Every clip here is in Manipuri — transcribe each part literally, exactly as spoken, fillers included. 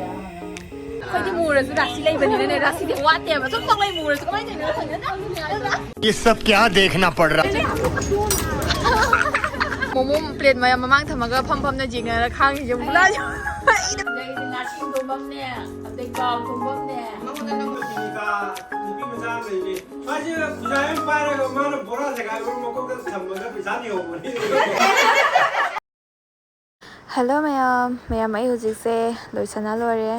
ꯑꯩꯈꯣꯏꯗꯤ ꯃꯨꯔꯁꯨ ꯔꯥꯁꯤ ꯂꯩꯕꯅꯤꯅꯅꯦ, ꯔꯥꯁꯤꯗꯤ ꯋꯥꯠꯇꯦꯕ꯫ ꯁꯨꯝ ꯄꯪꯂꯩ ꯃꯨꯔꯁꯨ ꯀꯃꯥꯏꯅ ꯇꯧꯔꯤꯅꯣ ꯈꯪꯗꯦ꯫ ये सब क्या देखना पड़ रहा है? ꯃꯣꯃꯣ ꯄ꯭ꯂꯦꯠ ꯃꯌꯥꯝ ꯃꯃꯥꯡ ꯊꯝꯃꯒ ꯐꯝ ꯐꯝꯅ ꯌꯦꯡꯅꯔ ꯈꯥꯡꯉꯤꯁꯦ ꯃꯨꯂꯥꯁꯨ꯫ ꯅꯥꯁꯤꯡ ꯊꯣꯡꯐꯝꯅꯦ, ꯑꯗꯩ ꯕꯥꯎ ꯊꯣꯡꯐꯝꯅꯦ꯫ ꯅꯨꯄꯤ ꯃꯆꯥ ꯑꯃ ꯂꯩꯔꯤ꯫ ꯃꯥꯁꯦ ꯄꯩꯁꯥ ꯌꯥꯝ ꯄꯥꯏꯔꯒ ꯃꯥꯅ ꯕꯣꯔꯥ ꯁꯦꯒꯥꯏꯕ ꯃꯀꯣꯛꯇ ꯊꯝꯃꯒ ꯄꯩꯁꯥ ꯅꯤꯍꯧꯕꯅꯤ꯫ ꯍꯜꯂꯣ ꯃꯌꯥꯝ, ꯃꯌꯥꯝ ꯑꯩ ꯍꯧꯖꯤꯛꯁꯦ ꯂꯣꯏꯁꯟꯅ ꯂꯣꯏꯔꯦ꯫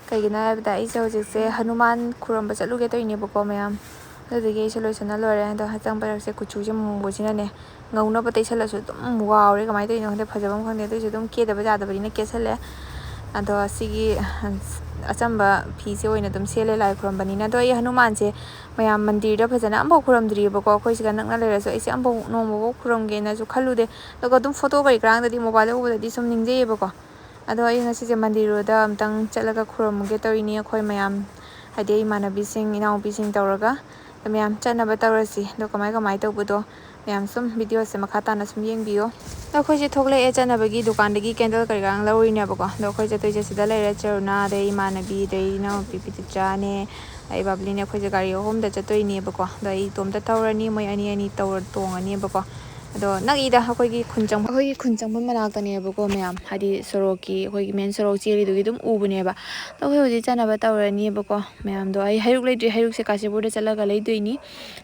ꯀꯩꯒꯤꯅꯣ ꯍꯥꯏꯕꯗ ꯑꯩꯁꯦ ꯍꯧꯖꯤꯛꯁꯦ ꯍꯅꯨꯃꯥꯟ ꯈꯨꯔꯨꯝꯕ ꯆꯠꯂꯨꯒꯦ ꯇꯧꯔꯤꯅꯦꯕꯀꯣ ꯃꯌꯥꯝ꯫ ꯑꯗꯨꯗꯨꯒꯤ ꯑꯩꯁꯦ ꯂꯣꯏꯁꯟꯅ ꯂꯣꯏꯔꯦ꯫ ꯑꯗꯣ ꯍꯛꯆꯥꯡ ꯄꯔꯛꯁꯦ ꯀꯨꯆꯨꯁꯦ ꯃꯨꯕꯁꯤꯅꯅꯦ ꯉꯧꯅꯕ ꯇꯩꯁꯜꯂꯁꯨ ꯑꯗꯨꯝ ꯋꯥꯎꯔꯦ꯫ ꯀꯃꯥꯏꯅ ꯇꯧꯔꯤꯅꯣ ꯈꯪꯗꯦ, ꯐꯖꯕ ꯑꯃ ꯈꯪꯗꯦ꯫ ꯑꯗꯨꯏꯁꯨ ꯑꯗꯨꯝ ꯀꯦꯗꯕ ꯌꯥꯗꯕꯅꯤꯅ ꯀꯦꯁꯜꯂꯦ꯫ ꯑꯗꯣ ꯑꯁꯤꯒꯤ ꯑꯆꯝꯕ ꯐꯤꯁꯦ ꯑꯣꯏꯅ ꯑꯗꯨꯝ ꯁꯦꯠꯂꯦ ꯂꯥꯏ ꯈꯨꯔꯨꯝꯕꯅꯤꯅ꯫ ꯑꯗꯣ ꯑꯩ ꯍꯅꯨꯃꯥꯟꯁꯦ ꯃꯌꯥꯝ ꯃꯟꯗꯤꯔꯗ ꯐꯖꯅ ꯑꯝꯐꯥꯎ ꯈꯨꯔꯨꯝꯗ꯭ꯔꯤꯑꯕꯀꯣ꯫ ꯑꯩꯈꯣꯏ ꯁꯤꯒ ꯅꯛꯅ ꯂꯩꯔꯁꯨ ꯑꯩꯁꯦ ꯑꯝꯐꯥꯎ ꯅꯣꯡꯃꯐꯥꯎ ꯈꯨꯔꯨꯝꯒꯦꯅꯁꯨ ꯈꯜꯂꯨꯗꯦ꯫ ꯑꯗꯨꯒ ꯑꯗꯨꯝ ꯐꯣꯇꯣ ꯀꯔꯤ ꯀꯔꯥꯡꯗꯗꯤ ꯃꯣꯕꯥꯏꯜꯗ ꯎꯕꯗꯗꯤ ꯁꯨꯝ ꯅꯤꯡꯖꯩꯌꯦꯕꯀꯣ꯫ ꯑꯗꯣ ꯑꯩ ꯉꯁꯤꯁꯦ ꯃꯟꯗꯤꯔꯗ ꯑꯝꯇꯪ ꯆꯠꯂꯒ ꯈꯨꯔꯨꯝꯃꯨꯒꯦ ꯇꯧꯔꯤꯅꯤ ꯑꯩꯈꯣꯏ ꯃꯌꯥꯝ, ꯍꯥꯏꯗꯤ ꯑꯩ ꯏꯃꯥꯟꯅꯕꯤꯁꯤꯡ ꯏꯅꯥꯎꯄꯤꯁꯤꯡ ꯇꯧꯔꯒ꯫ ꯑꯗꯣ ꯃꯌꯥꯝ ꯆꯠꯅꯕ ꯇꯧꯔꯁꯤ꯫ ꯑꯗꯣ ꯀꯃꯥꯏ ꯀꯃꯥꯏ ꯇꯧꯕꯗꯣ ꯃꯌꯥꯝ ꯁꯨꯝ ꯚꯤꯗꯤꯑꯣꯁꯦ ꯃꯈꯥ ꯇꯥꯅ ꯁꯨꯝ ꯌꯦꯡꯕꯤꯌꯣ꯫ ꯑꯗꯣ ꯑꯩꯈꯣꯏꯁꯦ ꯊꯣꯛꯂꯛꯑꯦ ꯆꯠꯅꯕꯒꯤ ꯗꯨꯀꯥꯟꯗꯒꯤ ꯀꯦꯟꯗꯜ ꯀꯔꯤ ꯀꯔꯥꯡ ꯂꯧꯔꯤꯅꯦꯕꯀꯣ꯫ ꯑꯗꯣ ꯑꯩꯈꯣꯏ ꯆꯠꯇꯣꯏꯁꯦ ꯁꯤꯗ ꯂꯩꯔꯦ, ꯆꯔꯨꯅꯥ, ꯑꯗꯩ ꯏꯃꯥꯟꯅꯕꯤ, ꯑꯗꯩ ꯏꯅꯥꯎꯄꯤ ꯄꯤꯇꯤꯆꯥꯅꯦ, ꯑꯩ ꯕꯥꯕꯂꯤꯅꯦ꯫ ꯑꯩꯈꯣꯏꯁꯦ ꯒꯥꯔꯤ ꯑꯍꯨꯝꯗ ꯆꯠꯇꯣꯏꯅꯦꯕꯀꯣ꯫ ꯑꯗꯣ ꯑꯩ ꯏꯇꯣꯝꯇ ꯊꯧꯔꯅꯤ, ꯃꯣꯏ ꯑꯅꯤ ꯑꯅꯤ ꯇꯧꯔ ꯇꯣꯡꯉꯅꯦꯕꯀꯣ꯫ ꯑꯗꯣ ꯅꯛꯏꯗ ꯑꯩꯈꯣꯏꯒꯤ ꯈꯨꯟ ꯆꯪꯐꯝ, ꯑꯩꯈꯣꯏꯒꯤ ꯈꯨꯟ ꯆꯪꯐꯝ ꯃꯅꯥꯛꯇꯅꯦꯕꯀꯣ ꯃꯌꯥꯝ, ꯍꯥꯏꯗꯤ ꯁꯣꯔꯣꯛꯀꯤ ꯑꯩꯈꯣꯏꯒꯤ ꯃꯦꯟ ꯁꯣꯔꯣꯛ ꯆꯦꯜꯂꯤꯗꯨꯒꯤ ꯑꯗꯨꯝ ꯎꯕꯅꯦꯕ꯫ ꯑꯗꯣ ꯑꯩꯈꯣꯏ ꯍꯧꯖꯤꯛ ꯆꯠꯅꯕ ꯇꯧꯔꯅꯤꯕꯀꯣ ꯃꯌꯥꯝꯗꯣ꯫ ꯑꯩ ꯍꯩꯔꯨꯛ ꯂꯩꯇ꯭ꯔꯤ, ꯍꯩꯔꯨꯛꯁꯦ ꯀꯥꯁꯤꯄꯨꯔꯗ ꯆꯠꯂꯒ ꯂꯩꯗꯣꯏꯅꯤ꯫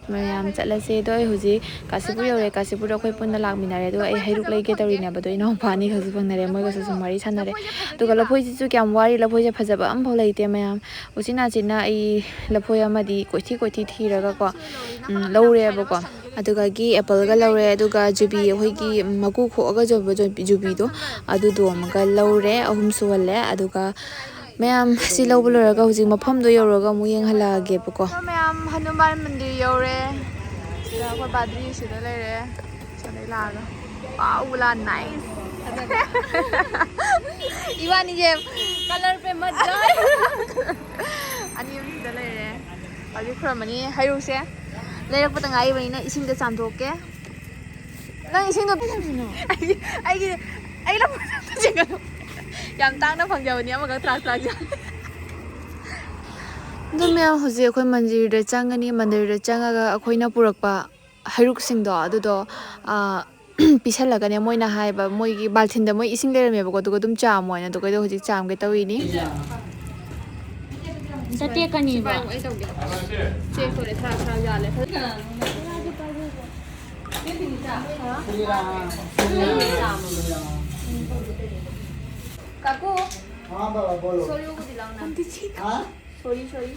ꯃꯌꯥꯝ ꯆꯠꯂꯁꯦ꯫ ꯑꯗꯣ ꯑꯩ ꯍꯧꯖꯤꯛ ꯀꯥꯁꯤꯄꯨꯔ ꯌꯧꯔꯦ꯫ ꯀꯥꯁꯤꯄꯨꯔꯗ ꯑꯩꯈꯣꯏ ꯄꯨꯟꯅ ꯂꯥꯛꯃꯤꯟꯅꯔꯦ꯫ ꯑꯗꯨꯒ ꯑꯩ ꯍꯩꯔꯨꯛ ꯂꯩꯒꯦ ꯇꯧꯔꯤꯅꯦꯕ꯫ ꯑꯗꯣ ꯏꯅꯥꯎꯄꯥ ꯑꯅꯤꯈꯛꯁꯨ ꯐꯪꯅꯔꯦ, ꯃꯣꯏꯒꯁꯨ ꯁꯨꯝ ꯋꯥꯔꯤ ꯁꯥꯟꯅꯔꯦ꯫ ꯑꯗꯨꯒ ꯂꯐꯣꯏꯁꯤꯁꯨ ꯀꯌꯥꯝ ꯋꯥꯔꯤ, ꯂꯐꯣꯏꯁꯦ ꯐꯖꯕ ꯑꯝꯐꯥꯎ ꯂꯩꯇꯦ ꯃꯌꯥꯝ꯫ ꯎꯆꯤꯟ ꯅꯥꯆꯤꯟꯅ ꯑꯩ ꯂꯐꯣꯏ ꯑꯃꯗꯤ ꯀꯣꯏꯊꯤ ꯀꯣꯏꯊꯤ ꯊꯤꯔꯒꯀꯣ ꯎꯝ, ꯂꯧꯔꯦꯕꯀꯣ꯫ ꯑꯗꯨꯒꯒꯤ ꯑꯦꯄꯜꯒ ꯂꯧꯔꯦ, ꯑꯗꯨꯒ ꯖꯨꯕꯤ, ꯑꯩꯈꯣꯏꯒꯤ ꯃꯀꯨ ꯈꯣꯛꯑꯒ ꯌꯣꯟꯕ ꯖꯨ- ꯖꯨꯕꯤꯗꯣ, ꯑꯗꯨꯗꯣ ꯑꯃꯒ ꯂꯧꯔꯦ꯫ ꯑꯍꯨꯝ ꯁꯨꯍꯜꯂꯦ꯫ ꯑꯗꯨꯒ ꯃꯌꯥꯝ ꯁꯤ ꯂꯧꯕ ꯂꯣꯏꯔꯒ ꯍꯧꯖꯤꯛ ꯃꯐꯝꯗꯣ ꯌꯧꯔꯒ ꯑꯃꯨꯛ ꯌꯦꯡꯍꯜꯂꯛꯑꯒꯦꯕꯀꯣ꯫ ꯃꯌꯥꯝ ꯍꯅꯨꯃꯥꯟ ꯃꯟꯗꯤꯔ ꯌꯧꯔꯦ꯫ ꯁꯤꯗ ꯑꯩꯈꯣꯏ ꯄꯥꯗ꯭ꯔꯤ ꯁꯤꯗ ꯂꯩꯔꯦ꯫ ꯁꯤꯗꯩ ꯂꯥꯛꯑꯒ ꯋꯥꯎ ꯎꯂꯥ ꯅꯥꯏꯁ꯫ ꯏꯕꯥꯅꯤꯁꯦ ꯀꯂꯔ ꯄꯦ ꯃꯠ ꯖꯥꯏ꯫ ꯑꯅꯤ ꯑꯍꯨꯝ ꯁꯤꯗ ꯂꯩꯔꯦ꯫ ꯍꯧꯖꯤꯛ ꯈꯨꯔꯝꯃꯅꯤ ꯍꯩꯔꯨꯛꯁꯦ꯫ ꯂꯩꯔꯛꯄꯗ ꯉꯥꯏꯔꯤꯕꯅꯤꯅ ꯏꯁꯤꯡꯗ ꯆꯥꯝꯊꯣꯛꯀꯦ꯫ ꯅꯪ ꯏꯁꯤꯡꯗꯣ ꯑꯩꯒꯤ ꯑꯩꯒꯤ ꯑꯩ ꯂꯐꯣꯏ ꯆꯤꯡꯒꯅꯨ꯫ ꯌꯥꯝ ꯇꯥꯡꯅ ꯐꯪꯖꯕꯅꯤ, ꯑꯃꯈꯛ ꯇꯔꯥ ꯇꯔꯥ ꯌꯣꯜꯂꯦ꯫ ꯑꯗꯨ ꯃꯌꯥꯝ, ꯍꯧꯖꯤꯛ ꯑꯩꯈꯣꯏ ꯃꯟꯗꯤꯔꯗ ꯆꯪꯒꯅꯤ꯫ ꯃꯟꯗꯤꯔꯗ ꯆꯪꯉꯒ ꯑꯩꯈꯣꯏꯅ ꯄꯨꯔꯛꯄ ꯍꯩꯔꯨꯛꯁꯤꯡꯗꯣ ꯑꯗꯨꯗꯣ, ꯑ, ꯄꯤꯁꯜꯂꯒꯅꯦ, ꯃꯣꯏꯅ ꯍꯥꯏꯕ, ꯃꯣꯏꯒꯤ ꯕꯥꯜꯊꯤꯟꯗ ꯃꯣꯏ ꯏꯁꯤꯡ ꯂꯩꯔꯝꯃꯦꯕꯀꯣ, ꯑꯗꯨꯒ ꯑꯗꯨꯝ ꯆꯥꯝꯃꯣ ꯍꯥꯏꯅ, ꯑꯗꯨꯒ ꯑꯩꯗꯣ ꯍꯧꯖꯤꯛ ꯆꯥꯝꯒꯦ ꯇꯧꯔꯤꯅꯤ꯫ ꯇꯦꯛꯀꯅꯤꯕ꯫ ꯆꯦꯛ ꯇꯧꯔꯦ, ꯊꯔꯥ ꯊꯔꯥ ꯌꯥꯜꯂꯦ꯫ काकू, हाँ बाबा, बोलो। छोरी को दिलाओ ना। हाँ? छोरी, छोरी।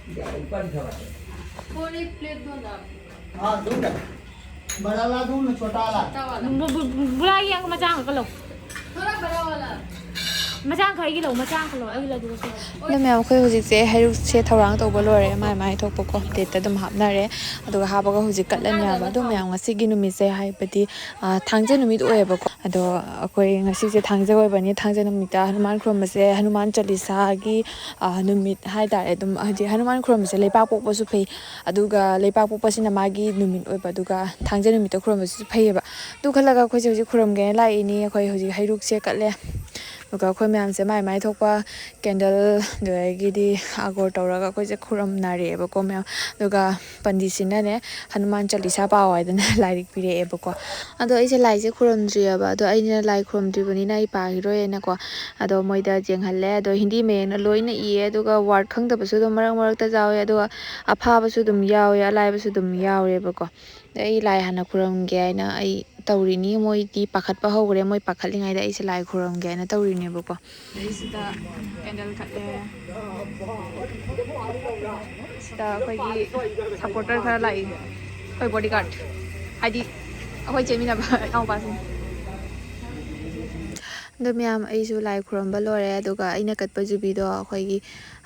इधर, ऊपर दिखा बाबा। और एक प्लेट दो ना। हाँ, दूंगा। बड़ा ला दूं ना, छोटा ला? छोटा वाला। ꯕꯨ-, ꯕꯨ-, ꯕꯨ-, ꯕꯨꯔꯥꯒꯤ ꯑꯪ ꯃꯆꯥ ꯑꯃꯈꯛ ꯂꯧ꯫ ꯊꯣꯔꯥ ꯕꯔꯥ ꯋꯥꯂꯥ꯫ ꯃꯆꯥ ꯑꯃꯈꯛ ꯑꯩꯒꯤ ꯂꯧ, ꯃꯆꯥ ꯑꯃꯈꯛ ꯂꯧ, ꯑꯩꯒꯤ ꯂꯧꯗꯨꯒ ꯁꯦ꯫ ꯑꯗꯣ ꯃꯌꯥꯝ, ꯑꯩꯈꯣꯏ ꯍꯧꯖꯤꯛꯁꯦ ꯍꯩꯔꯨꯛꯁꯦ ꯊꯧꯔꯥꯡ ꯇꯧꯕ ꯂꯣꯏꯔꯦ, ꯃꯥꯏ ꯃꯥꯏ ꯊꯣꯛꯄꯀꯣ ꯄ꯭ꯂꯦꯠꯇ ꯑꯗꯨꯝ ꯍꯥꯞꯅꯔꯦ꯫ ꯑꯗꯨꯒ ꯍꯥꯞꯄꯒ ꯍꯧꯖꯤꯛ ꯀꯠꯂꯅꯤ ꯍꯥꯏꯕ꯫ ꯑꯗꯣ ꯃꯌꯥꯝ, ꯉꯁꯤꯒꯤ ꯅꯨꯃꯤꯠꯁꯦ ꯍꯥꯏꯕꯗꯤ, ꯑ, ꯊꯥꯡꯖ ꯅꯨꯃꯤꯠ ꯑꯣꯏꯌꯦꯕꯀꯣ꯫ ꯑꯗꯣ ꯑꯩꯈꯣꯏ ꯉꯁꯤꯁꯦ ꯊꯥꯡꯖ ꯑꯣꯏꯕꯅꯤ, ꯊꯥꯡꯖ ꯅꯨꯃꯤꯠꯇ ꯍꯅꯨꯃꯥꯟ ꯈꯨꯔꯨꯝꯕꯁꯦ, ꯍꯅꯨꯃꯥꯟ ꯆꯥꯂꯤꯁꯥꯒꯤ, ꯑ, ꯅꯨꯃꯤꯠ ꯍꯥꯏꯇꯥꯔꯦ꯫ ꯑꯗꯨꯝ ꯍꯥꯏꯗꯤ ꯍꯅꯨꯃꯥꯟ ꯈꯨꯔꯨꯝꯕꯁꯦ ꯂꯩꯄꯥꯛ ꯄꯣꯛꯄꯁꯨ ꯐꯩ, ꯑꯗꯨꯒ ꯂꯩꯄꯥꯛ ꯄꯣꯛꯄꯁꯤꯅ ꯃꯥꯒꯤ ꯅꯨꯃꯤꯠ ꯑꯣꯏꯕ, ꯑꯗꯨꯒ ꯊꯥꯡꯖ ꯅꯨꯃꯤꯠꯇ ꯈꯨꯔꯨꯝꯕꯁꯤꯁꯨ ꯐꯩꯌꯦꯕ꯫ ꯑꯗꯨ ꯈꯜꯂꯒ ꯑꯩꯈꯣꯏꯁꯦ ꯍꯧꯖꯤꯛ ꯈꯨꯔꯨꯝꯒꯦꯅ ꯂꯥꯛꯏꯅꯤ꯫ ꯑꯩꯈꯣꯏ ꯍꯧꯖꯤꯛ ꯍꯩꯔꯨꯛꯁꯦ ꯀꯠꯂꯦ, ꯑꯗꯨꯒ ꯑꯩꯈꯣꯏ ꯃꯌꯥꯝꯁꯦ ꯃꯥꯏ ꯃꯥꯏ ꯊꯣꯛꯄ ꯀꯦꯟꯗꯜ, ꯑꯗꯨꯗꯒꯤꯗꯤ ꯑꯒꯣꯔ ꯇꯧꯔꯒ ꯑꯩꯈꯣꯏꯁꯦ ꯈꯨꯔꯨꯝꯅꯔꯦꯕꯀꯣ ꯃꯌꯥꯝ꯫ ꯑꯗꯨꯒ ꯄꯟꯗꯤꯠꯁꯤꯅꯅꯦ, ꯍꯅꯨꯃꯥꯟ ꯆꯥꯂꯤꯁꯥ ꯄꯥꯎ ꯍꯥꯏꯗꯅ ꯂꯥꯏꯔꯤꯛ ꯄꯤꯔꯛꯑꯦꯕꯀꯣ꯫ ꯑꯗꯣ ꯑꯩꯁꯦ ꯂꯥꯏꯁꯦ ꯈꯨꯔꯨꯝꯗ꯭ꯔꯤꯑꯕ, ꯑꯗꯣ ꯑꯩꯅ ꯂꯥꯏ ꯈꯨꯔꯨꯝꯗ꯭ꯔꯤꯕꯅꯤꯅ ꯑꯩ ꯄꯥꯈꯤꯔꯣꯏꯅꯀꯣ꯫ ꯑꯗꯣ ꯃꯣꯏꯗ ꯌꯦꯡꯍꯜꯂꯦ꯫ ꯑꯗꯣ ꯍꯤꯟꯗꯤ ꯃꯌꯦꯛꯅ ꯂꯣꯏꯅ ꯏꯌꯦ, ꯑꯗꯨꯒ ꯋꯥꯔꯗ ꯈꯪꯗꯕꯁꯨ ꯑꯗꯨꯝ ꯃꯔꯛ ꯃꯔꯛꯇ ꯌꯥꯎꯋꯦ, ꯑꯗꯨꯒ ꯑꯐꯥꯕꯁꯨ ꯑꯗꯨꯝ ꯌꯥꯎꯋꯦ, ꯑꯂꯥꯏꯕꯁꯨ ꯑꯗꯨꯝ ꯌꯥꯎꯔꯦꯕꯀꯣ꯫ ꯑꯗ ꯑꯩ ꯂꯥꯏ ꯍꯥꯟꯅ ꯈꯨꯔꯨꯝꯒꯦ ꯍꯥꯏꯅ ꯑꯩ ꯇꯧꯔꯤꯅꯤ꯫ ꯃꯣꯏꯗꯤ ꯄꯥꯈꯠꯄ ꯍꯧꯈ꯭ꯔꯦ, ꯃꯣꯏ ꯄꯥꯈꯠꯂꯤꯉꯩꯗ ꯑꯩꯁꯦ ꯂꯥꯏ ꯈꯨꯔꯨꯝꯒꯦ ꯍꯥꯏꯅ ꯇꯧꯔꯤꯅꯦꯕꯀꯣ꯫ ꯑꯗꯩ ꯁꯤꯗ ꯀꯦꯟꯗꯜ ꯀꯠꯂꯦ꯫ ꯁꯤꯗ ꯑꯩꯈꯣꯏꯒꯤ ꯁꯞꯄꯣꯔꯇꯔ ꯈꯔ ꯂꯥꯛꯏ, ꯑꯩꯈꯣꯏ ꯕꯣꯗꯤꯒꯥꯔꯗ, ꯍꯥꯏꯗꯤ ꯑꯩꯈꯣꯏ ꯆꯦꯟꯃꯤꯟꯅꯕ ꯏꯅꯥꯎꯄꯥꯁꯤꯡ꯫ ꯑꯗꯣ ꯃꯌꯥꯝ, ꯑꯩꯁꯨ ꯂꯥꯏ ꯈꯨꯔꯨꯝꯕ ꯂꯣꯏꯔꯦ, ꯑꯗꯨꯒ ꯑꯩꯅ ꯀꯠꯄ ꯖꯨꯕꯤꯗꯣ ꯑꯩꯈꯣꯏꯒꯤ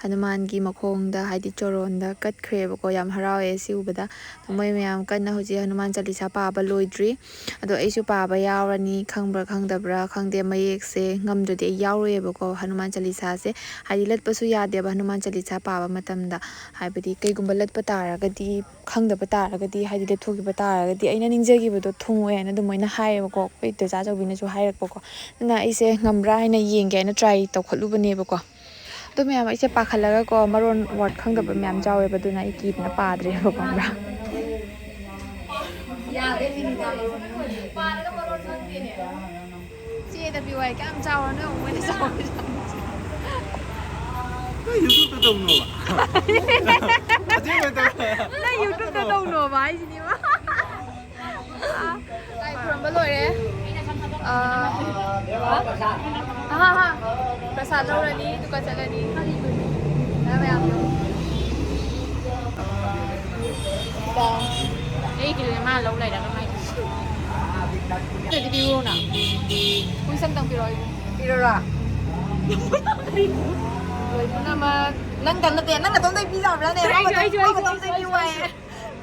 ꯍꯅꯨꯃꯥꯟꯒꯤ ꯃꯈꯣꯡꯗ, ꯍꯥꯏꯗꯤ ꯆꯣꯔꯣꯟꯗ ꯀꯠꯈ꯭ꯔꯦꯕꯀꯣ꯫ ꯌꯥꯝ ꯍꯔꯥꯎꯋꯦ ꯁꯤ ꯎꯕꯗ꯫ ꯑꯗꯣ ꯃꯣꯏ ꯃꯌꯥꯝ ꯀꯟꯅ ꯍꯧꯖꯤꯛ ꯍꯅꯨꯃꯥꯟ ꯆꯥꯂꯤꯁꯥ ꯄꯥꯕ ꯂꯣꯏꯗ꯭ꯔꯤ꯫ ꯑꯗꯣ ꯑꯩꯁꯨ ꯄꯥꯕ ꯌꯥꯎꯔꯅꯤ, ꯈꯪꯕ꯭ꯔꯥ ꯈꯪꯗꯕ꯭ꯔꯥ ꯈꯪꯗꯦ, ꯃꯌꯦꯛꯁꯦ ꯉꯝꯗ꯭ꯔꯗꯤ ꯑꯩ ꯌꯥꯎꯔꯣꯏꯌꯦꯕꯀꯣ ꯍꯅꯨꯃꯥꯟ ꯆꯥꯂꯤꯁꯥꯁꯦ꯫ ꯍꯥꯏꯗꯤ ꯂꯠꯄꯁꯨ ꯌꯥꯗꯦꯕ ꯍꯅꯨꯃꯥꯟ ꯆꯥꯂꯤꯁꯥ ꯄꯥꯕ ꯃꯇꯝꯗ꯫ ꯍꯥꯏꯕꯗꯤ ꯀꯩꯒꯨꯝꯕ ꯂꯠꯄ ꯇꯥꯔꯒꯗꯤ, ꯈꯪꯗꯕ ꯇꯥꯔꯒꯗꯤ, ꯍꯥꯏꯗꯤ ꯂꯦꯞꯊꯣꯛꯈꯤꯕ ꯇꯥꯔꯒꯗꯤ ꯑꯩꯅ ꯅꯤꯡꯖꯈꯤꯕꯗꯣ ꯊꯨꯡꯉꯣꯏ ꯍꯥꯏꯅ ꯑꯗꯨꯃꯥꯏꯅ ꯍꯥꯏꯌꯦꯕꯀꯣ ꯑꯩꯈꯣꯏ ꯏꯗꯣꯆꯥ ꯑꯆꯧꯕꯤꯅꯀꯣ꯫ ꯑꯗꯨꯅ ꯑꯩꯁꯦ ꯉꯝꯕ꯭ꯔꯥ ꯍꯥꯏꯅ ꯌꯦꯡꯒꯦ ꯍꯥꯏꯅ try ꯇꯧꯈꯠꯂꯨꯕꯅꯦꯕꯀꯣ꯫ ꯑꯗꯨ ꯃꯌꯥꯝ ꯑꯩꯁꯦ ꯄꯥꯈꯠꯂꯒꯀꯣ ꯃꯔꯣꯟ word ꯈꯪꯗꯕ ꯃꯌꯥꯝ ꯌꯥꯎꯋꯦꯕ, ꯑꯗꯨꯅ ꯑꯩ ꯀꯤꯗꯅ ꯄꯥꯗ꯭ꯔꯦꯕ, ꯈꯪꯕ꯭ꯔꯥ? ꯌꯥꯗꯦ ꯃꯤꯅꯤꯠ ꯇꯔꯥ ꯃꯔꯣꯟ ꯈꯪꯗꯦ꯫ ꯄꯥꯔꯒ ꯃꯔꯣꯟ ꯈꯪꯗꯦꯅꯦ꯫ ꯆꯦꯗ ꯄꯤꯌꯨ ꯍꯥꯏ ꯀꯌꯥꯝ ꯆꯥꯎꯔꯅꯣ ꯌꯦꯡꯉꯨ ꯃꯣꯏꯅ ꯆꯥꯎꯔꯤꯁꯦ꯫ ꯅꯪ YouTubeꯇ ꯇꯧꯅꯣꯕ꯫ ꯑꯁꯦꯡꯕꯩ ꯇꯧ-, ꯅꯪ YouTubeꯇ ꯇꯧꯅꯣꯕ ꯍꯥꯏꯁꯤꯅꯦꯕ꯫ ꯂꯥꯏ ꯈꯨꯔꯝꯕ ꯂꯣꯏꯔꯦ꯫ ꯑꯥ, ꯑꯍꯥ, ꯑꯍꯥ꯫ ꯄ꯭ꯔꯁꯥꯗ ꯂꯧꯔꯅꯤ, ꯑꯗꯨꯒ ꯆꯠꯂꯅꯤ꯫ ꯃꯌꯥꯝ ꯃꯌꯥꯝ꯫ ꯑꯩꯒꯤꯗꯨꯅꯦ ꯃꯥ ꯂꯧ ꯂꯩꯔꯒ ꯃꯥꯏꯗꯨ꯫ ꯑꯗꯨꯗꯤ ꯄꯤꯔꯛꯑꯣꯅ꯫ ꯀꯨꯟ ꯁꯝꯇꯪ ꯄꯤꯔꯛꯑꯣ ꯑꯩꯒꯤ꯫ ꯄꯤꯔꯛꯑꯣꯔꯥ? ꯂꯣꯏ ꯄꯨꯝꯅꯃꯛ꯫ ꯅꯪ ꯅꯠꯇꯦ, ꯅꯪ ꯅꯇꯣꯝꯗꯩ ꯄꯤꯖꯕ꯭ꯔꯥꯅꯦ? ꯑꯩꯁꯨ, ꯑꯩꯁꯨ, ꯑꯩꯁꯨ, ꯑꯩꯁꯨ, ꯑꯩꯁꯨ꯫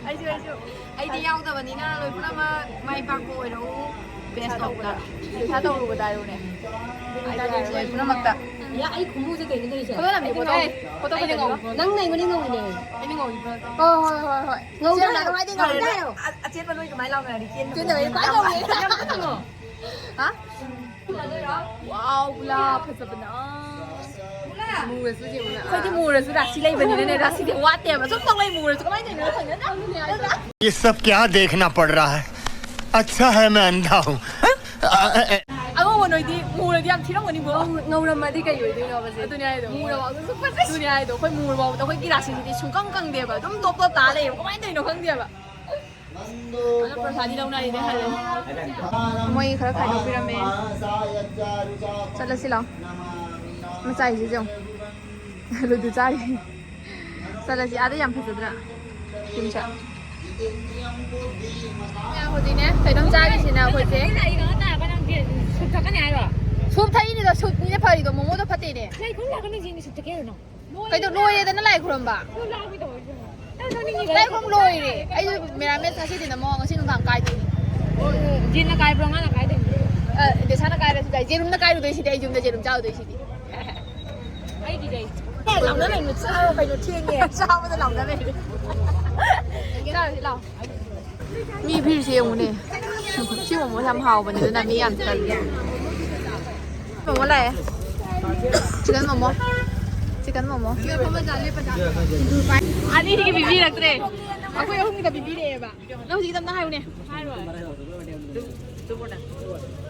ꯑꯩꯁꯨ, ꯑꯩꯁꯨ꯫ ꯑꯩꯗꯤ ꯌꯥꯎꯗꯕꯅꯤꯅ ꯂꯣꯏ ꯄꯨꯝꯅꯃꯛ ꯃꯥꯏ ꯄꯥꯛꯄ ꯑꯣꯏꯔꯛꯎ꯫ Best of luck꯫ ꯄꯩꯁꯥ ꯇꯧꯔꯨꯕꯗ ꯍꯥꯏꯔꯨꯅꯦ꯫ ꯂꯣꯏ ꯄꯨꯝꯅꯃꯛꯇ꯫ ꯌꯥ, ꯑꯩ ꯈꯨꯃꯨꯁꯦ ꯀꯩꯅꯣ ꯇꯧꯔꯤꯁꯦ? Photo ꯅꯝꯒꯦ, photo. ꯐꯣꯇꯣ ꯑꯩꯅ ꯈꯛꯇꯅꯤꯀꯣ꯫ ꯉꯧꯕ꯭ꯔꯣ? ꯅꯪ ꯅꯩꯕꯅꯤ ꯉꯧꯔꯤꯅꯦ꯫ ꯑꯩꯅ ꯉꯧꯔꯤꯕ꯭ꯔꯣ? ꯍꯣꯏ, ꯍꯣꯏ, ꯍꯣꯏ, ꯍꯣꯏ꯫ ꯉꯧꯗ꯭ꯔꯣ? ꯆꯦꯟꯕ ꯀꯃꯥꯏꯅ ꯇꯧꯔꯤꯅꯣ? ꯆꯦꯟꯗꯕ ꯀꯃꯥꯏꯅ ꯂꯥꯎꯅꯔꯗꯤ ꯆꯦꯟꯗꯕ꯫ ꯆꯦꯟꯗꯕ ꯀꯃꯥꯏꯅ ꯂꯥꯎꯅꯔꯗꯤ? ꯍꯥ? Wow, ꯒꯨꯂꯥ ꯐꯖꯕꯅ꯫ ꯃꯨꯔꯁꯨ ꯌꯦꯡꯉꯨꯅ꯫ ꯑꯩꯈꯣꯏꯗꯤ ꯃꯨꯔꯁꯨ ꯔꯥꯁꯤ ꯂꯩꯕꯅꯤꯅꯅꯦ, ꯔꯥꯁꯤꯗꯤ ꯋꯥꯠꯇꯦꯕ꯫ ꯁꯨꯝ ꯇꯧ ꯂꯩ, ꯃꯨꯔꯁꯨ ꯀꯃꯥꯏꯅ ꯇꯧꯔꯤꯅꯣ ꯈꯪꯗꯦꯗ꯫ ये सब क्या देखना पड़ रहा है? अच्छा है मैं अंधा हूँ। ꯑꯉꯧꯕ ꯅꯣꯏꯗꯤ ꯃꯨꯔꯗꯤ ꯌꯥꯝ ꯊꯤꯔꯝꯒꯅꯤꯕꯣ꯫ ꯉꯧꯔꯝꯃꯗꯤ ꯀꯩ ꯑꯣꯏꯗꯣꯏꯅꯣꯕ ꯁꯦ? ꯑꯗꯨꯅꯦ ꯍꯥꯏꯗꯣ꯫ ꯃꯨꯔꯕ ꯑꯗꯨꯝ ꯐꯖꯩ꯫ ꯑꯗꯨꯅꯦ ꯍꯥꯏꯗꯣ꯫ ꯑꯩꯈꯣꯏ ꯃꯨꯔꯕ ꯐꯥꯎꯕꯗ ꯑꯩꯈꯣꯏꯒꯤ ꯔꯥꯁꯤꯁꯤꯗꯤ ꯁꯨꯡꯀꯪ ꯀꯪꯗꯦꯕ꯫ ꯑꯗꯨꯝ ꯇꯣꯞ ꯇꯣꯞ ꯇꯥ ꯂꯩꯌꯦꯕ꯫ ꯀꯃꯥꯏꯅ ꯇꯧꯔꯤꯅꯣ ꯈꯪꯗꯦꯕ꯫ ꯑꯗꯣ ꯄ꯭ꯔꯁꯥꯗꯤ ꯂꯧꯅꯔꯤꯅꯦ ꯍꯥꯏꯔꯦ꯫ ꯃꯣꯏ ꯈꯔ ꯈꯥꯏꯗꯣꯛꯄꯤꯔꯝꯃꯦ꯫ ꯆꯠꯂꯁꯤ ꯂꯥꯛꯑꯣ꯫ ꯃꯆꯥꯏꯁꯤꯁꯨ ꯌꯦꯡꯉꯣ꯫ ꯂꯨꯗꯨ ꯆꯥꯔꯤ꯫ ꯆꯠꯂꯁꯤ꯫ ꯑꯥꯗ ꯌꯥꯝ ꯐꯖꯗ꯭ꯔꯥ? ꯌꯨꯝꯁꯦ꯫ ꯍꯧꯖꯤꯛꯅꯦ ꯀꯩꯅꯣꯝ ꯆꯥꯔꯤꯁꯤꯅ ꯑꯩꯈꯣꯏꯁꯦ꯫ ꯁꯨꯞ ꯊꯛꯀꯅꯤ ꯍꯥꯏꯔꯣ? ꯁꯨꯞ ꯊꯛꯏꯅꯤꯗꯣ, ꯁꯨꯞꯅꯤꯅ ꯐꯔꯤꯗꯣ, ꯃꯣꯃꯣꯗꯣ ꯐꯠꯇꯦꯅꯦ꯫ ꯂꯩ ꯈꯨꯝ ꯂꯥꯛꯀꯅꯤ ꯁꯤꯅꯤ ꯁꯨꯞ ꯊꯛꯀꯦ ꯍꯥꯏꯔꯣ ꯅꯪ? ꯀꯩꯗꯧ ꯂꯣꯏꯔꯦꯗꯅ ꯂꯥꯏ ꯈꯨꯔꯝꯕ? ꯂꯥꯏ ꯈꯨꯔꯝ ꯂꯣꯏꯔꯦ꯫ ꯑꯩꯁꯨ ꯃꯦꯔꯥꯃꯦꯁ ꯉꯁꯤꯗꯤ ꯅꯝꯃꯣ, ꯉꯁꯤ ꯅꯨꯡꯗꯥꯡ ꯀꯥꯏꯗꯣꯏꯅꯤ꯫ ꯖꯤꯟꯅ ꯀꯥꯏꯕ꯭ꯔꯣ, ꯉꯥꯅ ꯀꯥꯏꯗꯣꯏꯅꯣ? ꯑ, ꯗꯦꯁꯥꯅ ꯀꯥꯏꯔꯁꯨ ꯌꯥꯏ꯫ ꯖꯦꯔꯨꯝꯅ ꯀꯥꯏꯔꯨꯗꯣꯏꯁꯤꯗꯤ, ꯑꯩ ꯌꯨꯝꯗ ꯖꯦꯔꯨꯝ ꯆꯥꯔꯨꯗꯣꯏꯁꯤꯗꯤ꯫ ꯑꯩꯒꯤꯗꯤ꯫ ꯑꯦ, ꯂꯥꯎꯅ ꯂꯩꯅꯨ, ꯆꯥꯔꯣ ꯀꯩꯅꯣ, ꯊꯦꯡꯉꯦ꯫ ꯆꯥꯕꯗ ꯂꯥꯎꯅ ꯂꯩꯅꯨ꯫ ꯆꯥꯔꯨꯁꯤ ꯂꯥꯎ꯫ ꯃꯤ ꯚꯤꯔꯁꯦ ꯌꯦꯡꯉꯨꯅꯦ꯫ ꯁꯤ ꯃꯣꯃꯣꯁꯦ ꯌꯥꯝ ꯍꯥꯎꯕꯅꯦ, ꯑꯗꯨꯅ ꯃꯤ ꯌꯥꯝ ꯆꯠꯂꯦ꯫ ꯃꯣꯃꯣ ꯂꯥꯛꯑꯦ꯫ ꯆꯤꯀꯟ ꯃꯣꯃꯣ꯫ ꯆꯤꯀꯟ ꯃꯣꯃꯣ꯫ ꯑꯅꯤꯁꯤꯒꯤ ꯄꯤꯕꯤꯔꯛꯇ꯭ꯔꯦ꯫ ꯑꯩꯈꯣꯏ ꯑꯍꯨꯝꯒꯤꯗ ꯄꯤꯕꯤꯔꯛꯑꯦꯕ꯫ ꯅꯪ ꯍꯧꯖꯤꯛ ꯇꯝꯅ ꯍꯥꯏꯌꯨꯅꯦ꯫ ꯍꯥꯏꯔꯣꯏ꯫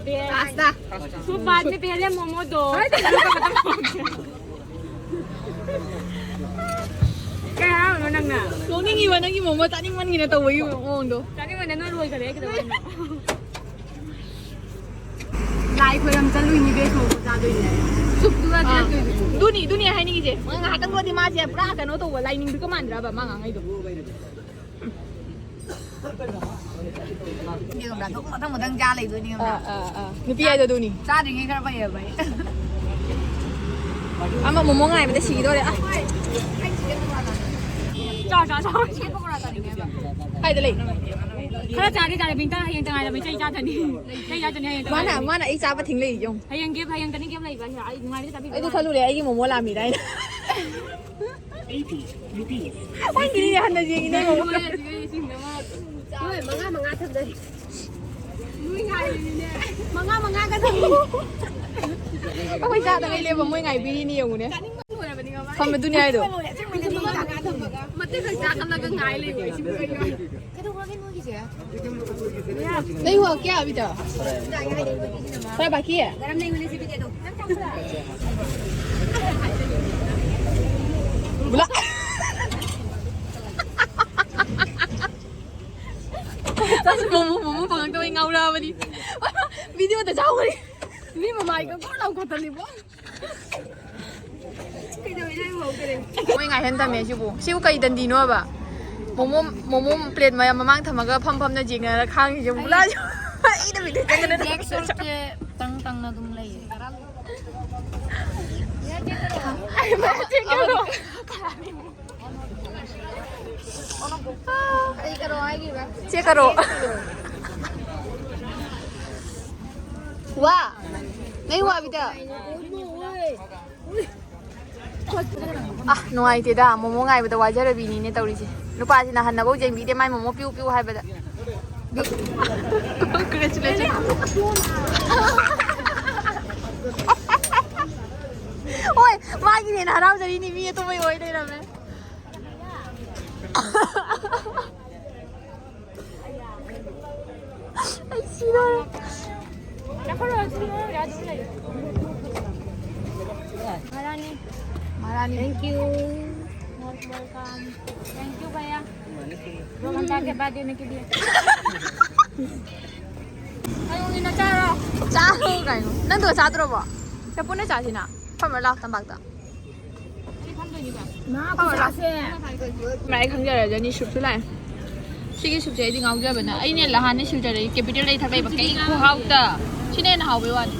पास्ता। वो बाद में पहले मोमो दो। ꯀꯩ ꯍꯥꯏꯔꯤꯅꯣ ꯅꯪꯅ? ꯅꯣꯛꯅꯤꯡꯉꯤꯕ ꯅꯪꯒꯤ ꯃꯣꯃꯣ ꯆꯥꯅꯤꯡꯃꯟꯒꯤꯅ ꯇꯧꯕꯒꯤ ꯃꯑꯣꯡꯗꯣ꯫ ꯆꯥꯅꯤꯡꯃꯟꯗꯅ ꯂꯣꯏꯈꯔꯦ, ꯀꯩꯗꯧꯕꯩꯅꯣ? ꯂꯥꯏ ꯈꯣꯏꯔꯝ ꯆꯠꯂꯨꯏꯅꯤ, ꯕꯦꯁ ꯃꯣꯃꯣ ꯆꯥꯗꯣꯏꯅꯦ꯫ ꯁꯨꯞꯇꯨꯒ ꯑꯥ꯫ ꯄꯤꯔꯛꯇꯣꯏꯅꯤ꯫ ꯑꯗꯨꯅꯤ, ꯑꯗꯨꯅꯤ ꯍꯥꯏꯅꯤꯡꯉꯤꯁꯦ꯫ ꯃꯥ ꯉꯥꯏꯍꯥꯛꯇꯪꯗꯨꯗꯤ ꯃꯥꯁꯦ ꯄꯨꯔꯥ ꯀꯩꯅꯣ ꯇꯧꯕ, ꯂꯥꯏꯅꯤꯡꯗꯨꯒ ꯃꯥꯟꯗ꯭ꯔꯕ ꯃꯥ ꯉꯥꯡꯉꯩꯗꯣ? ꯈꯪꯕ꯭ꯔꯥ? ꯑꯗꯨꯝ ꯃꯊꯪ ꯃꯊꯪ ꯆꯥ ꯂꯩꯗꯣꯏꯅꯤ, ꯈꯪꯕ꯭ꯔꯥ? ꯑꯥ, ꯑꯥ, ꯑꯥ꯫ ꯅꯨꯄꯤ ꯍꯥꯏꯗꯣ ꯑꯗꯨꯅꯤ꯫ ꯆꯥꯗ꯭ꯔꯤꯉꯩ ꯈꯔ ꯐꯩꯌꯦꯕ ꯑꯩ꯫ ꯑꯃ ꯃꯣꯃꯣ ꯉꯥꯏꯕꯗ ꯁꯤꯒꯗꯧꯔꯦ꯫ ꯑꯥ꯫ ꯆꯥꯎ, ꯆꯥꯎ, ꯆꯥꯎ꯫ ꯆꯤꯀꯟ ꯄꯀꯣꯔꯥ ꯆꯥꯅꯤꯡꯉꯦꯕ꯫ ꯀꯥꯏꯗ ꯂꯩ? ꯈꯔ ꯆꯥꯒꯦ ꯆꯥꯒꯦ, ꯕꯤꯟꯇ ꯍꯌꯦꯡ ꯇꯉꯥꯏꯔꯝꯃꯦ, ꯆꯩ ꯆꯥꯗꯣꯏꯅꯤ꯫ ꯆꯩ ꯆꯥꯗꯣꯏꯅꯤ ꯍꯌꯦꯡ ꯃꯥꯅ, ꯇꯉꯥꯏꯔꯝꯃꯦ꯫ ꯃꯥꯅ ꯑꯩ ꯆꯥꯕ ꯊꯤꯡ ꯂꯩꯔꯤꯁꯦ ꯌꯦꯡꯉꯨ꯫ ꯍꯌꯦꯡ ꯒꯦꯞ, ꯍꯌꯦꯡ ꯇꯅꯤ ꯒꯦꯞ ꯂꯩꯕ, ꯑꯩ ꯅꯨꯡꯉꯥꯏꯕꯗ ꯆꯥꯕꯤꯕ ꯑꯩꯗꯤ ꯋꯥꯅꯤ꯫ ꯈꯜꯂꯨꯔꯦ ꯑꯩꯒꯤ ꯃꯣꯃꯣ ꯂꯥꯝꯃꯤꯔ ꯍꯥꯏꯅ꯫ ꯅꯪꯒꯤꯗꯤ ꯍꯟꯅ ꯌꯦꯡꯉꯤꯅꯦ ꯃꯣꯃꯣ꯫ ꯍꯣꯏ, ꯃꯉꯥ ꯃꯉꯥ ꯊꯝꯖꯔꯤ꯫ ꯃꯣꯏ ꯉꯥꯏꯔꯤꯅꯤꯅꯦ꯫ ꯃꯉꯥ ꯃꯉꯥꯒ ꯊꯝꯃꯤ꯫ ꯑꯩꯈꯣꯏ ꯆꯥꯗꯕꯩ ꯂꯦꯞꯄ ꯃꯣꯏ ꯉꯥꯏꯕꯤꯔꯤꯅꯤ ꯌꯦꯡꯉꯨꯅꯦ꯫ ꯆꯥꯅꯤꯡꯕ ꯂꯣꯏꯔꯕꯅꯤ ꯉꯝꯃꯔꯣꯏ꯫ ꯐꯝꯕꯗꯨꯅꯦ ꯍꯥꯏꯗꯣ꯫ ꯆꯥꯅꯤꯡꯕ ꯂꯣꯏꯔꯦ, ꯑꯁꯦꯡꯕꯩꯅꯦ ꯃꯉꯥ ꯃꯉꯥ ꯊꯝꯃꯒ꯫ ꯃꯇꯦꯛ ꯈꯛ ꯆꯥꯈꯠꯂꯒ ꯉꯥꯏ ꯂꯩꯕ ꯑꯩꯁꯤꯕꯨ ꯀꯩꯅꯣ꯫ ꯀꯩꯗꯧꯔꯒꯦ ꯅꯣꯏꯒꯤꯁꯦ? नहीं हुआ क्या अभी तक? थोड़ा बाकी है। गरम नहीं होने से भी दे दो। ꯕꯨꯂꯥ꯫ ꯃꯣꯃꯣ, ꯃꯣꯃꯣ ꯐꯪꯉꯛꯇꯕꯩ ꯉꯥꯎꯔꯛꯑꯕꯅꯤ꯫ ꯚꯤꯗꯤꯑꯣꯗ ꯆꯥꯎꯈ꯭ꯔꯦ꯫ ꯃꯤ ꯃꯃꯥꯏꯒ ꯀꯣꯛ ꯂꯥꯎꯈꯠꯇꯅꯤꯕꯣ꯫ ꯃꯣꯏ ꯉꯥꯏꯍꯟ ꯊꯝꯃꯦ ꯁꯤꯕꯨ꯫ ꯁꯤꯕꯨ ꯀꯩ ꯗꯟꯗꯤꯅꯣꯕ? ꯃꯣꯃꯣ, ꯃꯣꯃꯣ ꯄ꯭ꯂꯦꯠ ꯃꯌꯥꯝ ꯃꯃꯥꯡ ꯊꯝꯃꯒ ꯐꯝ ꯐꯝꯅ ꯌꯦꯡꯅꯔ ꯈꯥꯡꯉꯤꯁꯦ ꯕꯨꯂꯥꯁꯨ꯫ ꯑꯩꯅ ꯕꯤꯗꯤꯑꯣ ꯆꯪꯒꯅꯤ꯫ ꯕ꯭ꯂꯦꯛ ꯁꯣꯜꯁꯦ ꯇꯪ ꯇꯪꯅ ꯑꯗꯨꯝ ꯂꯩꯌꯦ꯫ ꯆꯦꯛ ꯀꯔꯣ꯫ ꯋꯥ, ꯅꯪ ꯋꯥꯕꯤꯗ꯫ ꯑ, ꯅꯨꯡꯉꯥꯏꯇꯦꯗ, ꯃꯣꯃꯣ ꯉꯥꯏꯕꯗ ꯋꯥꯖꯔꯕꯤꯅꯤꯅꯦ ꯇꯧꯔꯤꯁꯦ꯫ ꯅꯨꯄꯥꯁꯤꯅ ꯍꯟꯅꯐꯥꯎ ꯌꯦꯡꯕꯤꯗꯦ, ꯃꯥꯏ ꯃꯣꯃꯣ ꯄꯤꯌꯨ ꯄꯤꯌꯨ ꯍꯥꯏꯕꯗ꯫ Congratulations. ꯍꯣꯏ, ꯃꯥꯒꯤꯅ ꯍꯦꯟꯅ ꯍꯔꯥꯎꯖꯔꯤꯅꯤ, ꯃꯤ ꯑꯇꯣꯞꯄꯩ ꯑꯣꯏ ꯂꯩꯔꯝꯃꯦ꯫ ꯑꯩ ꯁꯤꯗꯣꯔꯦ꯫ ꯆꯥꯈꯠꯂꯣ, ꯁꯤ ꯃꯅꯨꯡꯗ ꯑꯗꯨꯝ ꯂꯩꯌꯨ꯫ ꯃꯍꯥꯔꯥꯅꯤ꯫ ꯃꯍꯥꯔꯥꯅꯤ꯫ Thank you. Most welcome. Thank you, भैया. दो घंटा के बाद देने के लिए. ꯀꯩꯅꯣꯅꯤꯅ ꯆꯥꯔꯣ꯫ ꯆꯥꯔꯣ ꯀꯩꯅꯣ꯫ ꯅꯪꯗꯣ ꯆꯥꯗ꯭ꯔꯣꯕꯣ? ꯁꯦ ꯄꯨꯟꯅ ꯆꯥꯁꯤꯅ꯫ ꯐꯝꯃ ꯂꯥꯛ ꯇꯝꯄꯥꯛꯇ꯫ ꯃꯥ ꯈꯨꯠꯁꯥꯁꯦ꯫ ꯃꯥ ꯑꯩ ꯈꯪꯖꯔꯖꯅꯤ, ꯁꯨꯞꯁꯨ ꯂꯥꯛꯑꯦ꯫ ꯁꯤꯒꯤ ꯁꯨꯞꯁꯦ ꯑꯩꯗꯤ ꯉꯥꯎꯖꯕꯅ꯫ ꯑꯩꯅ ꯅꯍꯥꯟꯅꯦ ꯁꯤꯜꯆꯔꯗꯒꯤ capital ꯗꯒꯤ ꯊꯛꯂꯛꯏꯕ ꯀꯩ ꯈꯨꯍꯥꯎꯇ꯫ ꯁꯤꯅ ꯍꯦꯟꯅ ꯍꯥꯎꯕꯩ ꯋꯥꯅꯤ꯫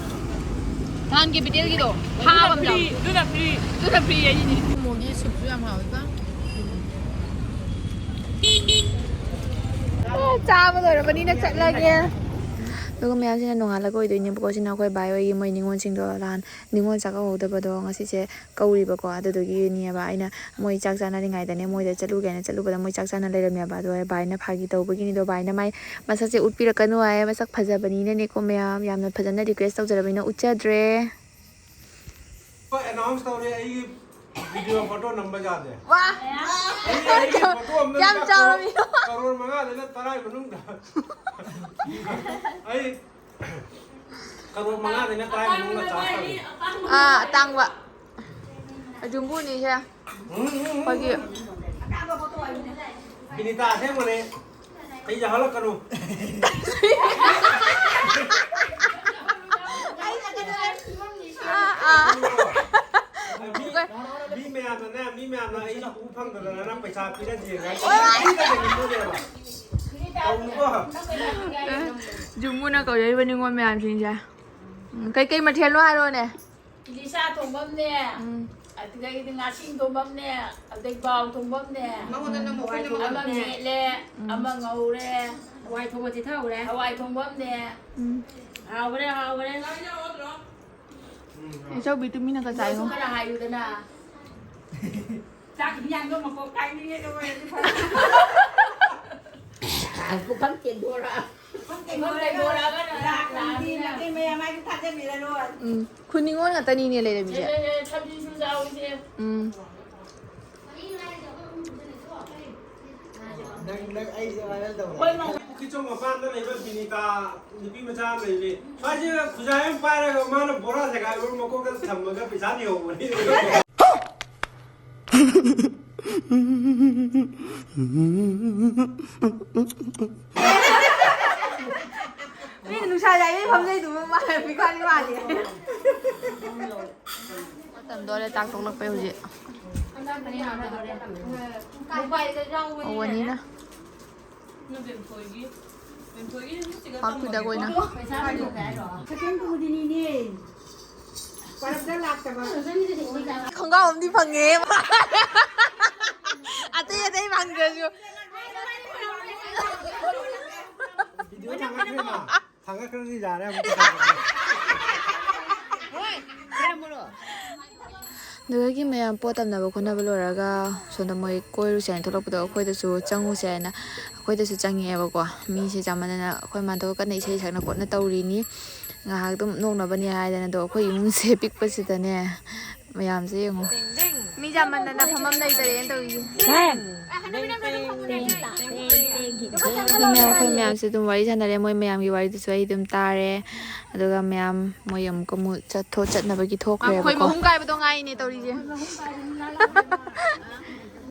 ꯅꯍꯥꯟ capital ꯒꯤꯗꯣ ꯈꯥꯕ ꯑꯃ ꯌꯥꯎꯋꯦ꯫ ꯑꯗꯨꯅ free, ꯑꯗꯨꯅ free ꯑꯩꯒꯤꯅꯤ꯫ ꯃꯣꯃꯣꯒꯤ ꯁꯨꯞꯁꯨ ꯌꯥꯝ ꯍꯥꯎꯋꯤꯀꯣ꯫ ꯑꯦ, ꯆꯥꯕ ꯂꯣꯏꯔꯕꯅꯤꯅ ꯆꯠꯂꯒꯦ꯫ ꯑꯗꯨꯒ ꯃꯌꯥꯝꯁꯤꯅ ꯅꯣꯡꯉꯥꯜꯂꯒ ꯑꯣꯏꯗꯣꯏꯅꯦꯕꯀꯣ꯫ ꯁꯤꯅ ꯑꯩꯈꯣꯏ ꯕꯥꯏ ꯍꯣꯏꯒꯤ ꯃꯣꯏ ꯅꯤꯉꯣꯜꯁꯤꯡꯗꯣ ꯅꯍꯥꯟ ꯅꯤꯉꯣꯜ ꯆꯥꯛꯀꯧꯍꯧꯗꯕꯗꯣ ꯉꯁꯤꯁꯦ ꯀꯧꯔꯤꯕꯀꯣ꯫ ꯑꯗꯨꯗꯨꯒꯤꯅꯦꯕ ꯑꯩꯅ ꯃꯣꯏ ꯆꯥꯛ ꯆꯥꯅꯔꯤꯉꯩꯗꯅꯦ ꯃꯣꯏꯗ ꯆꯠꯂꯨꯒꯦꯅ ꯆꯠꯂꯨꯕꯗ ꯃꯣꯏ ꯆꯥꯛ ꯆꯥꯅ ꯂꯩꯔꯝꯃꯦꯕ꯫ ꯑꯗꯣ ꯕꯥꯏꯅ ꯐꯥꯒꯤ ꯇꯧꯕꯒꯤꯅꯤꯗꯣ꯫ ꯕꯥꯏꯅ ꯃꯥꯏ ꯃꯁꯛꯁꯦ ꯎꯠꯄꯤꯔꯛꯀꯅꯨ ꯍꯥꯏ꯫ ꯃꯁꯛ ꯐꯖꯕꯅꯤꯅꯅꯦꯀꯣ ꯃꯌꯥꯝ꯫ ꯌꯥꯝꯅ ꯐꯖꯅ request ꯇꯧꯖꯔꯕꯅꯤꯅ ꯎꯠꯆꯗ꯭ꯔꯦ꯫ Announce ꯇꯧꯔꯦ, ꯑꯩꯒꯤ video photo ꯅꯝꯕ ꯌꯥꯗꯦ꯫ ꯋꯥ! ꯑꯩ, ꯑꯩꯒꯤ photo ꯑꯝꯇ ꯌꯥꯝ ꯀꯔꯣꯔ, ꯆꯥꯎꯔꯕꯤꯗꯣ꯫ ꯀꯔꯣꯔ ꯃꯉꯥꯗꯩꯅ ꯇꯔꯥꯒꯤ ꯃꯅꯨꯡꯗ꯫ ꯑꯩ ꯀꯔꯣꯔ ꯃꯉꯥꯗꯩꯅ ꯇꯔꯥꯒꯤ ꯃꯅꯨꯡꯗ charge ꯇꯧꯔꯦ꯫ ꯑꯥ, ꯑꯇꯥꯡꯕ꯫ ꯖꯨꯝꯕꯨꯅꯤꯁꯦ꯫ ꯎꯝ, ꯎꯝ, ꯎꯝ, ꯑꯩꯈꯣꯏꯒꯤ ꯎꯝ꯫ ꯕꯤꯅꯤꯇꯥ ꯑꯁꯦꯡꯕꯅꯦ꯫ ꯑꯩ ꯌꯥꯍꯜꯂꯛꯀꯅꯨ꯫ ꯑꯥ, ꯑꯥ꯫ ꯃꯤ, ꯃꯤ ꯃꯌꯥꯝꯅꯅꯦ, ꯃꯤ ꯃꯌꯥꯝꯅ ꯑꯩ ꯎ ꯐꯪꯗꯗꯅ ꯅꯪ ꯄꯩꯁꯥ ꯄꯤꯔꯗꯤ ꯌꯦꯡꯉꯥꯏ꯫ ꯇꯧꯅꯨꯀꯣ꯫ ꯖꯨꯝꯕꯨꯅ ꯀꯧꯖꯔꯤꯕ ꯅꯤꯉꯣꯜ ꯃꯌꯥꯝꯁꯤꯡꯁꯦ꯫ ꯎꯝ, ꯀꯩꯀꯩ ꯃꯊꯦꯜꯅꯣ ꯍꯥꯏꯔꯣꯅꯦ? ꯏꯂꯤꯁꯥ ꯊꯣꯡꯕ ꯑꯃꯅꯦ, ꯎꯝ꯫ ꯑꯗꯨꯗꯒꯤꯗꯤ ꯉꯥꯁꯤꯡ ꯊꯣꯡꯕ ꯑꯃꯅꯦ, ꯑꯗꯩ ꯕꯥꯎ ꯊꯣꯡꯕ ꯑꯃꯅꯦ, ꯃꯉꯣꯟꯗ ꯅꯝꯃꯣ, ꯑꯩꯈꯣꯏ ꯑꯃ ꯅꯝꯃꯣ꯫ ꯃꯦꯠꯂꯦ, ꯎꯝ꯫ ꯑꯃ ꯉꯧꯔꯦ, ꯍꯋꯥꯏ ꯊꯣꯡꯕ ꯆꯤꯊꯍꯧꯔꯦ꯫ ꯍꯋꯥꯏ ꯊꯣꯡꯕ ꯑꯃꯅꯦ꯫ ꯎꯝ꯫ ꯍꯥꯎꯈ꯭ꯔꯦ, ꯍꯥꯎꯈ꯭ꯔꯦ꯫ ꯏꯆꯧꯕꯤ ꯇꯨꯃꯤꯟꯅꯒ ꯅꯪꯁꯨ ꯆꯥꯏꯉꯣ꯫ ꯈꯔ ꯍꯥꯏꯌꯨꯗꯅ꯫ ꯆꯥꯛ ꯍꯤꯟꯖꯥꯡꯗꯣ ꯃꯀꯣꯛ ꯀꯥꯏꯅꯤꯡꯉꯦ, ꯑꯗꯨ ꯑꯣꯏꯔꯗꯤ ꯐꯔꯦ꯫ ꯄꯨꯈꯝ ꯇꯦꯡꯗꯣꯔꯛꯑ꯫ ꯄꯨꯈꯝ ꯇꯦꯡꯗꯣꯔꯛꯑꯒ ꯂꯥꯛꯂꯗꯤ ꯃꯇꯩ ꯃꯌꯥꯝ ꯍꯥꯏꯗꯤ ꯊꯥꯖꯕꯤꯔꯔꯣꯏ꯫ ꯎꯝ, ꯈꯨꯟ ꯅꯤꯉꯣꯜ ꯉꯥꯛꯇꯅꯤꯅꯦ ꯂꯩꯔꯝꯃꯤꯁꯦ꯫ ꯁꯦ, ꯁꯦ, ꯁꯦ, ꯊꯕꯤꯁꯨ ꯆꯥꯎꯁꯦ꯫ ꯎꯝ꯫ ꯅꯪ, ꯅꯪ ꯑꯩꯁꯦ viral ꯇꯧꯔꯦ꯫ ꯍꯣꯏ, ꯃꯥ- ꯄꯨꯈ꯭ꯔꯤꯆꯣꯡ ꯃꯄꯥꯟꯗ ꯂꯩꯕ ꯕꯤꯅꯤꯇꯥ ꯅꯨꯄꯤ ꯃꯆꯥ ꯑꯃ ꯂꯩꯕꯅꯦ꯫ ꯃꯥꯁꯦ ꯈꯨꯖꯥꯏ ꯑꯃ ꯄꯥꯏꯔꯒ ꯃꯥꯅ ꯕꯣꯔꯥ ꯁꯦꯒꯥꯏꯕ ꯃꯀꯣꯛꯇ ꯊꯝꯃꯒ ꯄꯩꯁꯥ ꯅꯤꯍꯧꯕꯅꯦ꯫ ꯃꯤꯅ ꯅꯨꯡꯁꯥ ꯌꯥꯏꯕꯩ ꯐꯝꯖꯩꯗꯨꯕꯨ ꯃꯥ ꯍꯥꯏꯕꯤ ꯈꯥꯂꯤ ꯃꯥꯜꯂꯤ꯫ ꯃꯇꯝꯗꯣ ꯑꯣꯏꯔꯦ ꯆꯥꯛ ꯇꯣꯛꯂꯛꯄꯩ ꯍꯧꯖꯤꯛ꯫ ꯃꯣꯕꯥꯏꯜꯗ ꯌꯥꯎꯕꯅꯤꯅꯅꯦ꯫ ꯍꯧꯕꯅꯤꯅ꯫ ꯄꯥꯛ ꯊꯨꯗ ꯑꯣꯏꯅ꯫ ꯄꯩꯁꯥ ꯍꯟꯗꯣꯛꯀꯦ ꯍꯥꯏꯔꯣ? ꯁꯦꯀꯦꯟ ꯀꯨꯝꯃꯗꯤꯅꯤꯅꯦ꯫ ꯄꯔꯞꯇ ꯂꯥꯛꯇꯕ꯫ ꯈꯣꯡꯒ꯭ꯔꯥꯎ ꯑꯃꯗꯤ ꯐꯪꯉꯦ꯫ ꯑꯇꯩ ꯑꯇꯩ ꯐꯪꯗ꯭ꯔꯁꯨ꯫ ꯚꯤꯗꯤꯑꯣ ꯊꯥꯡꯒꯠꯈ꯭ꯔꯦ ꯃꯥ꯫ ꯊꯥꯡꯒꯠꯈ꯭ꯔꯗꯤ ꯌꯥꯔꯦ ꯑꯃꯨꯛ꯫ ꯑꯗꯨꯗꯒꯤ ꯃꯌꯥꯝ ꯄꯣꯠ ꯇꯝꯅꯕ ꯈꯣꯠꯅꯕ ꯂꯣꯏꯔꯒ ꯁꯣꯝꯗ ꯃꯣꯏ ꯀꯣꯏꯔꯨꯁꯦ ꯍꯥꯏꯅ ꯊꯣꯛꯂꯛꯄꯗꯣ ꯑꯩꯈꯣꯏꯗꯁꯨ ꯆꯪꯉꯨꯁꯦ ꯍꯥꯏꯅ ꯑꯩꯈꯣꯏꯗꯁꯨ ꯆꯪꯉꯛꯑꯦꯕꯀꯣ꯫ ꯃꯤꯁꯦ ꯆꯥꯃꯟꯗꯅ ꯑꯩꯈꯣꯏ ꯃꯥꯗꯣ ꯀꯟꯅ ꯏꯁꯩ ꯁꯛꯅ ꯈꯣꯠꯅ ꯇꯧꯔꯤꯅꯤ꯫ ꯉꯥꯏꯍꯥꯛ ꯑꯗꯨꯝ ꯅꯣꯛꯅꯕꯅꯦ ꯍꯥꯏꯗꯅ꯫ ꯑꯗꯣ ꯑꯩꯈꯣꯏ ꯏꯃꯨꯡꯁꯦ ꯄꯤꯛꯄꯁꯤꯗꯅꯦ ꯃꯌꯥꯝꯁꯦ ꯌꯦꯡꯉꯣ꯫ ꯃꯤ ꯌꯥꯝꯃꯟꯗꯅ ꯐꯝꯐꯝ ꯂꯩꯇꯔꯦꯅ ꯇꯧꯔꯤꯁꯦ꯫ ꯑꯗꯨꯅ ꯑꯩꯈꯣꯏ ꯃꯌꯥꯝꯁꯦ ꯑꯗꯨꯝ ꯋꯥꯔꯤ ꯁꯥꯟꯅꯔꯦ꯫ ꯃꯣꯏ ꯃꯌꯥꯝꯒꯤ ꯋꯥꯔꯤꯗꯨꯁꯨ ꯑꯩ ꯑꯗꯨꯝ ꯇꯥꯔꯦ꯫ ꯑꯗꯨꯒ ꯃꯌꯥꯝ ꯃꯣꯏ ꯑꯃꯨꯛꯀ ꯑꯃꯨꯛ ꯆꯠꯊꯣꯛ ꯆꯠꯅꯕꯒꯤ ꯊꯣꯛꯈ꯭ꯔꯦꯕꯀꯣ꯫ ꯈꯣꯏ ꯃꯍꯨꯝ ꯀꯥꯏꯕꯗꯣ ꯉꯥꯏꯅꯦ ꯇꯧꯔꯤꯁꯦ꯫